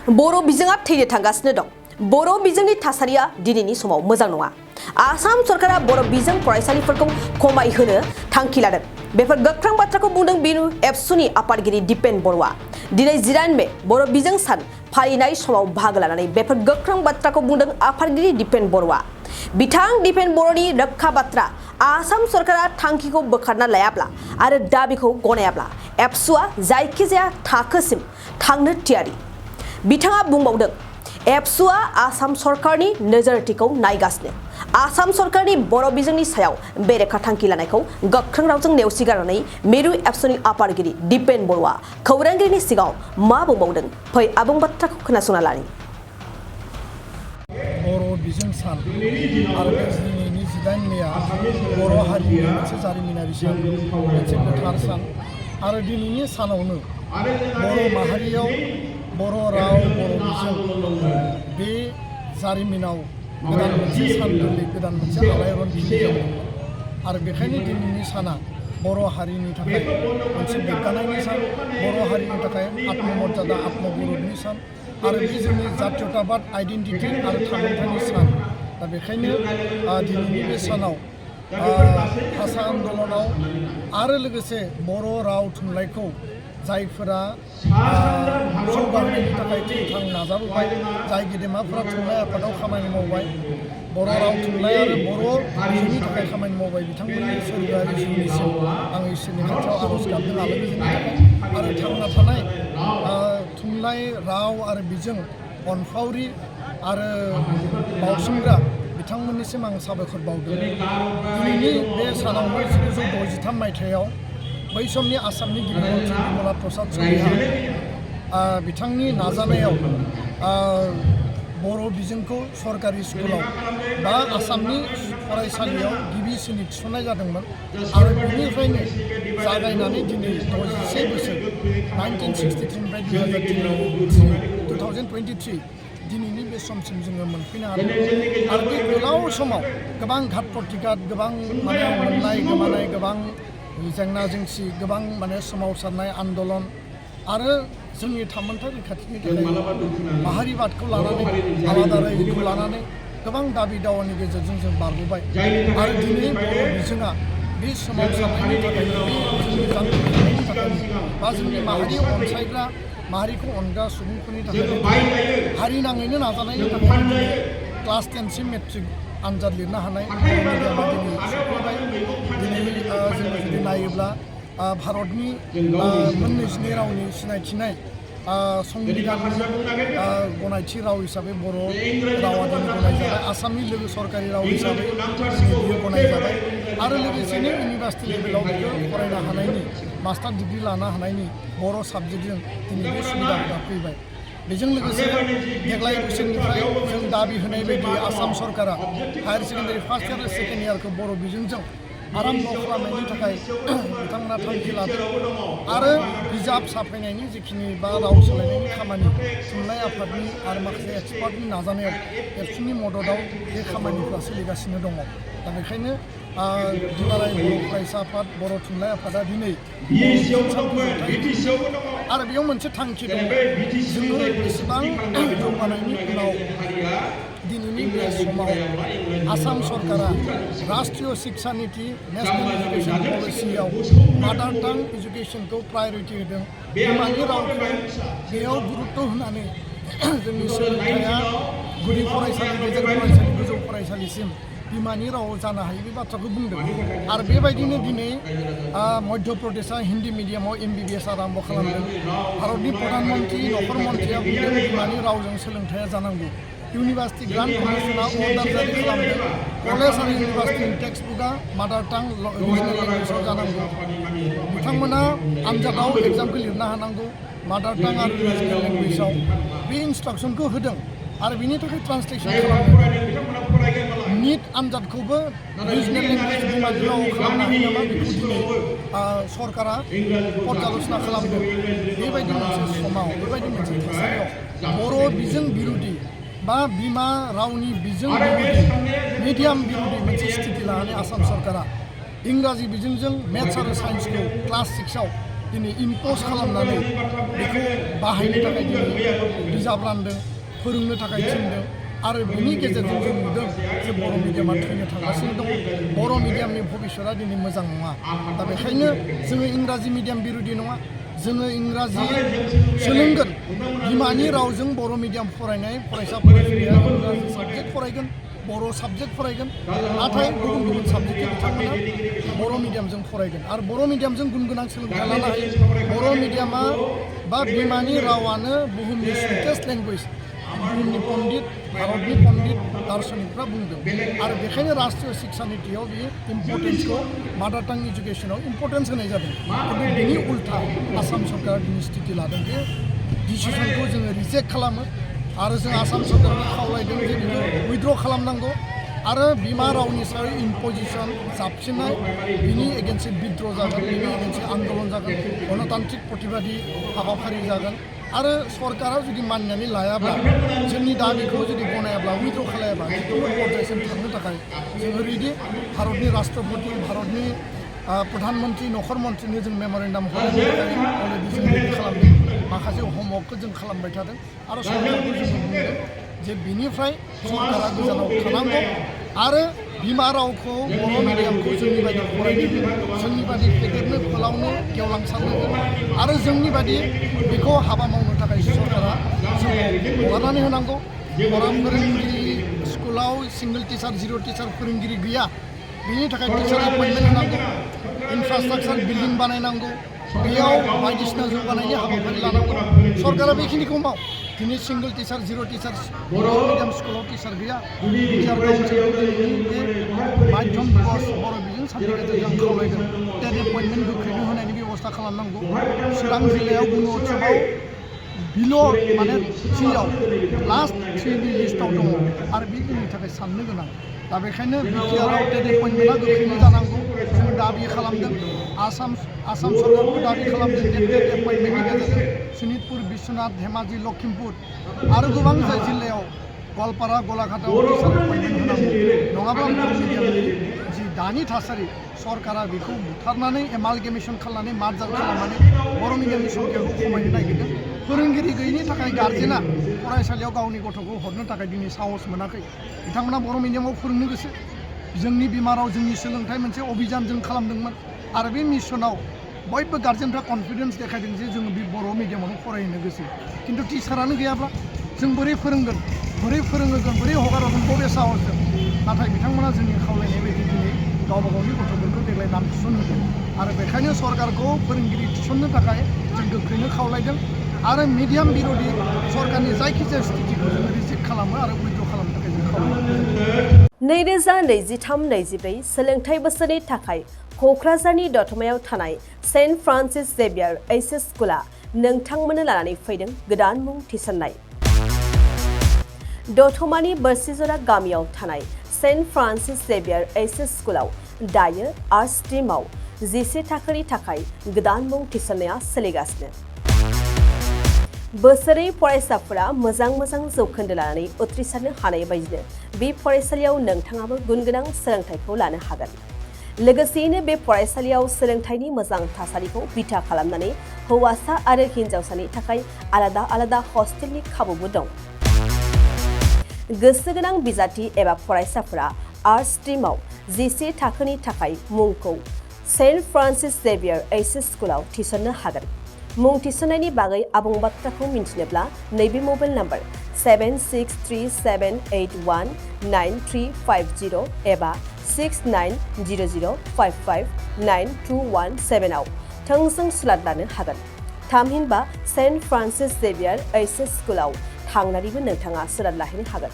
बर' बिजोङा थैनो थांगासिनो दं। बर' बिजोंनि थासारिया दिनैनि समाव मोजां नङा। आसाम सरकारा बर' बिजों फरायसालिफोरखौ खमायहोनो थांखि लादों। बेफोर गोख्रों बाथ्राखौ बुंदों बिनु एबसुनि आफादगिरि दिपेन बर'आ। दिनै 9 मे बर' बिजों सान फालिनाय समाव बाहागो लानानै बेफोर गोख्रों बाथ्राखौ बुंदों आफादगिरि दिपेन बर'आ। बिथां दिपेन बर'नि रोखा बाथ्रा, आसाम सरकारा थांखिखौ बोखारना लायाब्ला आरो दाबिखौ गनायाब्ला एबसुआ जायखिजाया थाखोसिम थांनो थियारि। बिथाङा बुंबावदों, एबसुआ आसाम सरकारनि नोजोरथिखौ नायगासिनो। आसाम सरकारनि बर' बिजोंनि सायाव बेरेखा थांखि लानायखौ गोख्रों रावजों नेवसिगारनानै मिरु एबसुनि आफादगिरि दिपेन बर'आ खौरांगिरिनि सिगाङाव मा बुंबावदों, फै आबुं बाथ्राखौ खोनासंना लानि। बर' बिजों सान आरो बे दिनैनि 9 मेआ बर' हारिनि मोनसे जारिमिनारि सान, मोनसे गोथार सान आरो दिनैनि सानावनो बर' माहारियाव बर' राव, बर' बिजों बे जारिमिनाव गोदान मोनसे सान गोरलै, गोदान मोनसे आलायरन खिलिदोंमोन आरो बेखायनो दिनैनि साना बर' हारिनि थाखाय मोनसे गोग्गानायनि सान, बर' हारिनि थाखाय आत्ममर्यादा, आत्मगौरबनि सान आरो बे जोंनि जातीयताबाद आइडेन्टिटि आरो थामोनथानि सान। दा बेखायनो दिनैनि बे सानाव भाषा आन्दलनाव आरो लोगोसे बर' राव थुनलाइखौ जायफोरा जौगाहोनायनि थाखाय थैथां नाजाबोबाय, जाय गेदेमाफोरा थुनलाइ आफादाव खामानि मावबाय, बर' राव थुनलाइ आरो बर' बिजोंनि थाखाय खामानि मावबाय, बिथांमोननि सोरगोआरि जिउनिसिम आं इसोरनि खाथियाव आर'ज गाबदों आलो गोजोननि थाखाय आरो थांना थानाय थुनलाइ, राव आरो बिजों अनफावरि आरो बावसोमग्रा बिथांमोननिसिम आं साबायखर बावदों। दिनैनि बे सानावनो 1963 मायथाइयाव बै समनि आसामनि गिबि मन्थ्रि बिमला प्रसाद चौधरीहा बिथांनि नाजानायाव बर' बिजोंखौ सरकारि स्कुलाव बा आसामनि फरायसालियाव गिबिसिनै थिसननाय जादोंमोन आरो बेनिफ्रायनो जागायनानै दिनै 61 बोसोर 1963निफ्राय 2023 दिनैनि बे समसिम जोङो मोनफैनो हादों आरो बे गोलाव समाव गोबां घात प्रतिघात, गोबां मोननाय गोमानाय, गोबां जेंना जेंसि, गोबां सोमावसारनाय आन्दलन आरो जोंनि थामोनथा रैखाथिनि थाखाय माहारिबादखौ लानानै, आलादारायखौ लानानै गोबां दाबि दावानि गेजेरजों जों बारबोबाय आरो दिनै बर' बिजोङा बे सोमावसारनायनि थाखाय, जोंनि जांख्रिखांनायनि थाखाय बा जोंनि माहारियाव अनसायग्रा, माहारिखौ अनग्रा सुबुंफोरनि थाखाय हारि नाङैनो नाजानायनि थाखाय क्लास 10सिम मेट्रिक आनजाद लिरनो हानाय मिडियामा दिनै सफैबाय। दिनै जोङो जुदि नायोब्ला भारतनि मोन 22 रावनि सिनायथिनाय संबिधाननि गनायथि राव हिसाबै बर' रावा दिनै गनायजाबाय, आसामनि लोगो सरकारि राव हिसाबै बियो गनायजाबाय आरो लोगोसेनो इउनिभार्सिटि लेभेलाव बेखौ फरायनो हानायनि, मास्टार डिग्रि लानो हानायनि बर' साबजेक्टजों दिनै बे सुबिदाफोरा फैबाय। बेजों लोगोसे देग्लाय बोसोरनिफ्राय जों दाबि होनाय बायदि आसाम सरकारा हायार सेकेन्डारि फार्स्ट इयार आरो सेकेन्ड इयारखौ बर' बिजोंजों आराम्भ खालामनायनि थाखाय बिथांमोना थांखि लादों आरो बिजाब साफायनायनि जिखिनि बा राव सोलायनायनि खामानि थुनलाइ आफादनि आरो माखासे एक्सपार्टनि नाजानायाव एबसुनि मददआव बे खामानिफ्रा सोलिगासिनो दङ। दा बेखायनो दुलाराय बर' फरायसा आफाद, बर' थुनलाइ आफादा दिनै आरो बेयाव मोनसे थांखि दङ, जोङो बेसेबां जौगानायनि उनाव दिनैनि बे समाव आसाम सरकारा राष्ट्रीय शिक्षा नीति, नेशनेल एजुकेशन पलिसियाव मादार टां एजुकेशनखौ प्रायरिटि होदों, बिमानि रावखौ बेयाव गुरुत्व होनानै जोंनि सोलोंथाइया गुदि फरायसालि, गेजेर फरायसालि, गोजौ फरायसालिसिम बिमानि रावाव जानो हायो बे बाथ्राखौ बुंदों आरो बेबायदिनो दिनै मध्य प्रदेशआ हिन्दी मिडियामाव MBBS आरम्भ खालामदों। भारतनि प्रधान मन्त्रि, नखर मन्त्रिया बुंदों बिमानि रावजों सोलोंथाइया जानांगौ। इउनिभार्सिटि ग्रान्ट कमिसना अर्डार जारि खालामदों, कलेज आरो इउनिभार्सिटिनि टेक्सट बुकआ मादार टां रिजनेल लेंगुवेजाव जानांगौ। बिथांमोना आनजादाव एग्जामखौ लिरनो हानांगौ मादार टां आरो रिजनेल लेंगुवेजाव। बे इन्सट्राक्सनखौ होदों आरो बिनि थाखाय ट्रान्सलेसन खालामदों। नीट आनजादखौबो रिजनेल लेंगुवेज बिमानि रावाव खालामनो हायो नामा बेखौ दिनै सरकारा पर्यालोचना खालामदों। बेबायदि मोनसे समाव, बेबायदि मोनसे थासारियाव बर' बिजों बिरोधि बा बिमा रावनि बिजों बिरोधि, मिडियाम बिरोधि मोनसे स्थिति लानानै आसाम सरकारा इंराजि बिजोंजों मेथ्स आरो साइन्सखौ क्लास 6आव दिनै इम्प'ज खालामनानै बेखौ बाहायनो थाखाय दिनै बिजाब रानदों फोरोंनो थाखाय थिनदों आरो बिनि गेजेरजों जों नुदों जे बर' मिडियामा थैनो थांगासिनो दं बर' मिडियामनि भबिष्यता दिनै मोजां नङा दा बेखायनो जोङो इंराजि मिडियाम बिरोधि नङा जोङो इंराजि सोलोंगोन बिमानि रावजों बर' मिडियाम फरायनाय फरायसा फरायसुलिया इंराजि साबजेक्ट फरायगोन बर' साबजेक्ट फरायगोन नाथाय गुबुन गुबुन साबजेक्टखौ बिथांमोना बर' मिडियामजों फरायगोन आरो बर' मिडियामजों गुन गोनां सोलोंथाइ लानो हायो बर' मिडियामा बा बिमानि रावानो बुहुमनि स्वीटेस्ट लेंगुवेज बुहुमनि पण्डित भारतनि पण्डित दार्शनिकफ्रा बुंदों आरो बेखायनो राष्ट्रीय शिक्षा नीतियाव बे इम्पर्टेन्सखौ मादार टां इडुकेसनाव इम्पर्टेन्स होनाय जादों खिन्थु बिनि उल्था आसाम सरकारा दिनै स्थिति लादों बे डिसिसनखौ जोङो रिजेक्ट खालामो आरो जों आसाम सरकारखौ खावलायदों जे बेखौ उइथड्र खालामनांगौ आरो बिमा रावनि सायाव इम्पजिसन जाबसिननाय बिनि एगेन्स्ट बिद्र' जागोन बिनि एगेन्स्ट आन्दलन जागोन गणतान्त्रिक प्रतिबादि हाबाफारि जागोन आरो सरकारा जुदि मानिनानै लायाब्ला जोंनि दाबिखौ जुदि गनायाब्ला उइथड्र खालायाब्ला जिखुनु पर्यायसिम थांनो थाखाय जोङो रेडि भारतनि राष्ट्रपति भारतनि प्रधानमन्त्री नखर मन्त्रिनो जों मेम'रेन्डाम हरनो थाखाय अलरेडि जों रेडि खालामदों माखासे हमवर्कखौ जों खालामबाय थादों आरो सरकारखौ जों बुंदों जे बिनिफ्राय सरकारा गोजानाव थानांगौ आरो बिमा रावखौ बर' मिडियामखौ जोंनि बायदि फरायनो जोंनि बायदि फेदेरनो फोलावनो गेवलांसारनो आरो जोंनि बायदि बेखौ हाबा मावनो थाखाय सरकारा जोंखौ हगारनानै होनांगौ बर' फोरोंगिरि स्कुलाव सिंगल टिचार जिर' टिचार फोरोंगिरि गैया बिनि थाखाय टिचार एपइन्टमेन्ट होनांगौ इनफ्रास्ट्राक्चार बिल्डिं बानायनांगौ बेयाव बायदिसिना जौगानायनि हाबाफारि लानांगौ सरकारा बेखिनिखौ माव दिनै सिंगल टिचार जिर' टिचार बर' मिडियाम स्कुलाव टिचार गैया टिचार काउन्सिलखौ दिनैनि बे माध्यम दिबस बर' बिजों साननि गेजेरजों खावलायदों टेट एपइन्टमेन्ट गोख्रैनो होनायनि बेबस्था खालामनांगौ चिरां जिल्लायाव गुन उत्सबआव बिल' माने थ्रियाव लास्ट थ्रिनि लिस्टआव दङ आरो बे जोंनि थाखाय साननो गोनां दा बेखायनो बिटिआरआव टेट एपइन्टमेन्टआ गोख्रैनो जानांगौ जों दाबि खालामदों आसाम सरकारखौ दाबि खालामदों जे टेट एपइन्टमेन्टनि गेजेरजों सनितपुर बिश्वनाथ धेमाजि लखिमपुर आरो गोबां जिल्लायाव गवालपारा गलाघाटआव टिचार एपइन्टमेन्ट होनांगौ नङाब्ला बर' मिडियामनि जि दानि थासारि सरकारा बेखौ बुथारनानै एमालगेमेसन खालामनानै मार्जार खालामनानै बर' मिडियामनि संख्याखौ खमायनो नागिरदों फोरोंगिरि गैयिनि थाखाय गार्जेना फरायसालियाव गावनि गथ'खौ हरनो थाखाय दिनै साहस मोनाखै बिथांमोना बर' मिडियामाव फोरोंनो गोसो जोंनि बिमा राव जोंनि सोलोंथाइ मोनसे अभियान जों खालामदोंमोन आरो बे मिशनाव बयबो गार्जेनफ्रा कनफिडेन्स देखायदों जे जोङो बे बर' मिडियामावनो फरायनो गोसो खिन्थु टिचारानो गैयाब्ला जों बोरै फोरोंगोन बोरै फोरोंहोगोन बोरै हगारहरगोन बबे साहसजों नाथाय बिथांमोना जोंनि खावलायनाय बायदि दिनै गावबा गावनि गथ'फोरखौ देग्लाय नाम थिसनहोदों आरो बेखायनो सरकारखौ फोरोंगिरि थिसननो थाखाय जों गोख्रैनो खावलायदों आरो मिडियाम बिरोधि सरकारनि जायखिजाया स्थितिखौ जोङो रिजेक्ट खालामो आरो उइथड्र खालामनो थाखाय जों खावलायदों 2023-24 सोलोंथाइ बोसोरनि थाखाय क'क्राझारनि दतमायाव थानाय सेन्ट फ्रान्सिस जेभियार एचएस स्कुला नोंथांमोननो लानानै फैदों गोदान मुं थिसननाय दतमानि बोरसिजरा गामियाव थानाय सेन्ट फ्रान्सिस जेभियार एचएस स्कुलाव दायो आर्ट्स स्ट्रिमाव 11 थाखोनि थाखाय गोदान मुं थिसननाया सोलिगासिनो बोसोरै फरायसाफोरा मोजां जौखोन्दो लानानै उथ्रिसारनो हानाय बायदिनो बे फरायसालियाव नोंथाङाबो गुनगोनां सोलोंथाइखौ लानो हागोन लोगोसेयैनो बे फरायसालियाव सोलोंथाइनि मोजां थासारिखौ बिथा खालामनानै हौवासा आरो हिन्जावसानि थाखाय आलादा हस्टेलनि खाबुबो दं गोसो गोनां बिजाथि एबा फरायसाफोरा आर्ट्स स्ट्रिमाव 11 थाखोनि थाखाय मुंखौ सेन्ट फ्रान्सिस जेभियार एचएस स्कुलाव थिसननो हागोन मुं थिसननायनि बागै आबुं बाथ्राखौ मिन्थिनोब्ला नैबे मबाइल नम्बर 7637819350 एबा 6900559217 आव थोंजों सुलाद लानो हागोन थामहिनबा सेन्ट फ्रान्सिस जेभियार एचएस स्कुलाव थांनानैबो नोंथाङा सुलाद लाहैनो हागोन